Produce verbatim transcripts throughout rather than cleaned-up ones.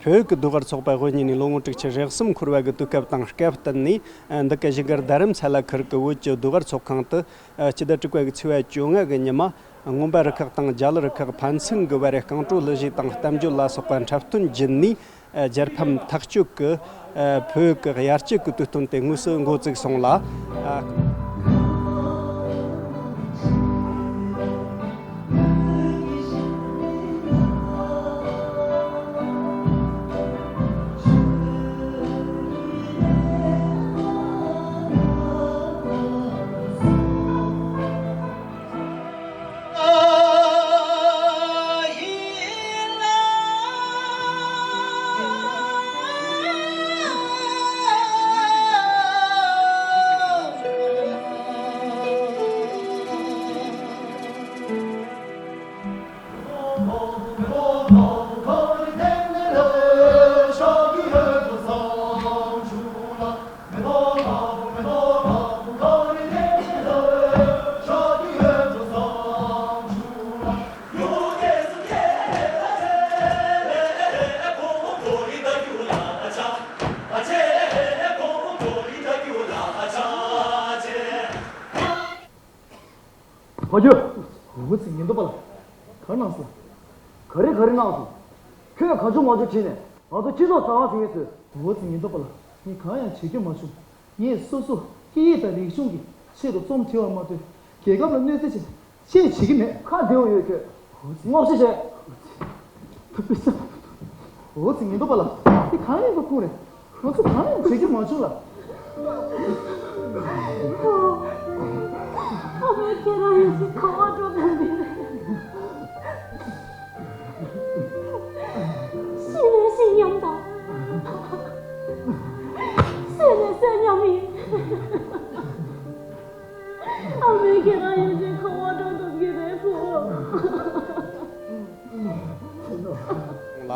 བོད་ཀྱི་ཟློས་གར་ཚོགས་པ་དབུ་བརྙེས་ནས་ལོ་ངོ་དྲུག་ཅུ་རེ་གསུམ་འཁོར་བ་གི་དུས་སྐབས་དང་སྐབས་བསྟུན་ནས། འདི་ག་བཞུགས་སྒར་རྡ་རམ་ས་ལ་ཁུལ་གྱི་བོད་ཀྱི་ཟློས་གར་ཚོགས་ཁང་དུ་སྤྱི་ཟླ་དྲུག་པ་གི་ཚེས་པ་བཅོ་ལྔ་གི་ཉི་མ། མངོན་པ་རུ་ཁག་དང་རྒྱ་ལི་རུ་ཁག་ཕན་ཚུན་གྱི་བར་རེ་རྐང་བྲོ་གླུ་གཞས་དང་གཏམ་བརྗོད་ལ་སོགས་པ་འཁྲབ་སྟོན་བརྒྱུད་ནས། རྒྱལ་ཕམ་ཐག་གཅོད་ཀྱི་བོད་ཀྱི་དབྱར་སྐྱིད་ཀྱི་དུས་སྟོན་དེ་དངོས་སུ་འགོ་བཙུགས་སོང་ལ། ཕ་ཁྱོད། འུ་ཚོའི་ཉེན་རྟོག་པ་ལ། ག་རེ་གནང་སོང་། ག་རེ་ག་རེ་གནང་སོང་། ཁྱོད་གང་བྱུང་མང་བྱུང་བྲིས་ནས་ང་ཚོ་སྤྱི་ཚོགས་རྩ་བ་ཟིན་ངེས་ཚོས། འུ་ཚོའི་ཉེན་རྟོག་པ་ལ་ངས་གང་ཡང་བྱེད་རྒྱུ་མ་བྱུང་། ངས་སོ་སོ་སྐད་ཡིག་དང་རིག་གཞུང་གི་ཆེད་དུ་རྩོམ་བྲིས་པ་མ་གཏོགས་རྒྱལ་ཁབ་ལ་གནོད་འཚེ་བྱེད་ཅེས་བྱེད་ཀྱི་མེད། ཁ་བདེ་བོ་ཡོད་ཁྱོད། སྔོག་བཤེར་བྱས། འུ་ཚོའི་ཉེན་རྟོག་པ་ལ་དེ་གང་ཡིན་པ་ཁུངས་རེད། ང་ཚོ་གང་ཡང་བྱེད་རྒྱུ་མ་བྱུང་ལ། ཨ་མའི་ཁྱེད་རང་ཡིན་ཞིག་ག་བ་འགྲོ་དང་འདི་རེད། ཤི་ནས་ཤི་མཉམ་དང་། གསོན་ནས་གསོན་མཉམ་ཡིན། ཨ་མའི་ཁྱེད་རང་ཡིན་ཞིག་ག་བ་འགྲོ་དང་འདི་རེད་བུ། ལ།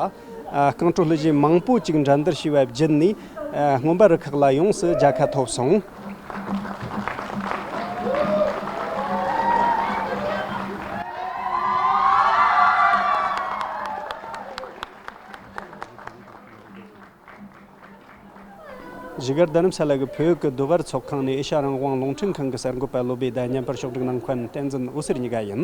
རྐང་བྲོ་གླུ་གཞས་མང་པོ་ཅིག་འགྲན་བསྡུར་བྱས་པ་བརྒྱུད་ནས། སྔོན་པ་རུ་ཁག་ལ་ཡོངས་སུ་རྒྱལ་ཁ་ཐོབ་སོང་། བཞུགས་སྒར་རྡ་རམ་ས་ལ་གི་བོད་ཀྱི་ཟློས་གར་ཚོགས་ཁང་ནས་ཨེ་ཤ་ཡ་རང་དབང་རླུང་འཕྲིན་ཁང་གི་གསར་འགོད་པ་བློ་བྷེ་དང་། མཉམ་པར་ཕྱོགས་སྒྲིག་གནང་མཁན་བསྟན་འཛིན་འོད་ཟེར་གཉིས་ཀ་ཡིན།